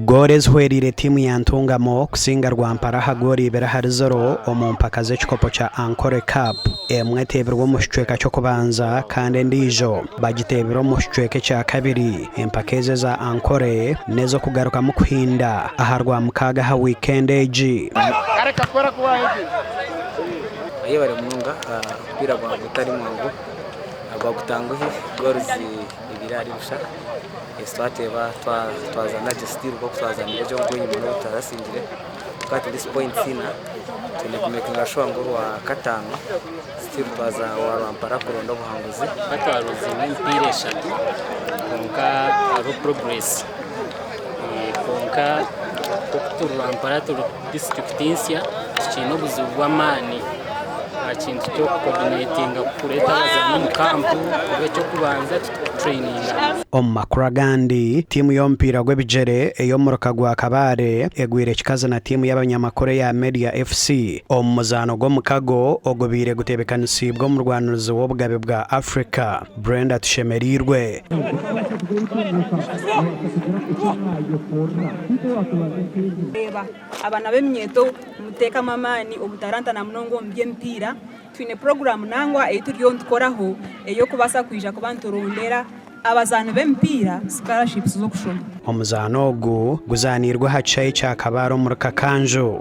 Goolo ezihwereire tiimu ya Ntungamo kusinga Rwampara aha goolo ibiri ahari ziro omu mpaka z'ekikopo kya Ankole Cup. Emwe eteebirwe omu kicweka ky'okubanza kandi endiijo bagiteebire omu kicweka ekyakabiri. Empaka ezi eza Ankole n'ez'okugarukamu kuhinda aha Rwamukaaga aha wiikenda egi. Ayebare munonga omupiira gwaba gutari mwangu gwagutanguhi goals ibiri ahari busha twateeba twazana gye still nkoku twazanire gye ogw'enyima nobu tutarasingire kwonka at least points ina twine kumekinga sure ngu orwakataano still twaza owa Rwampara kuronda obuhanguzi. Twaruzinga emipiira eshatu kwonka hariho progress kwonka nkoku turi Rwampara turi disiturikiti nsya tukiine obuzibu bw'amaani aha kintu ky'okukoodineetinga kureeta abazaani omu kampu kuba eky'okubanza tukutureyininga. Omu makuru agandi, tiimu y'omupiira gw'ebigyere ey'omuruka gwa Kabale egwire kikazi na tiimu y'abanyamakuru eya Media FC omu muzaano gw'omukago ogubaire guteebekanisiibwe omurwanirizi w'obugabe bwa Africa, Brenda Tushemereirwe. Reeba, abaana b'eminyeeto muteekamu amaani obutaranta na munonga omu by'emipiira. Twine puroguraamu nangwa ei turiyo nitukoraho ey'okubaasa kwija kuba niturondera abazaani b'emipiira sikarashipusi z'okushoma. Omuzaano ogu guzaaniirwe aha kishaayi kya Kabale omuri Kakanju.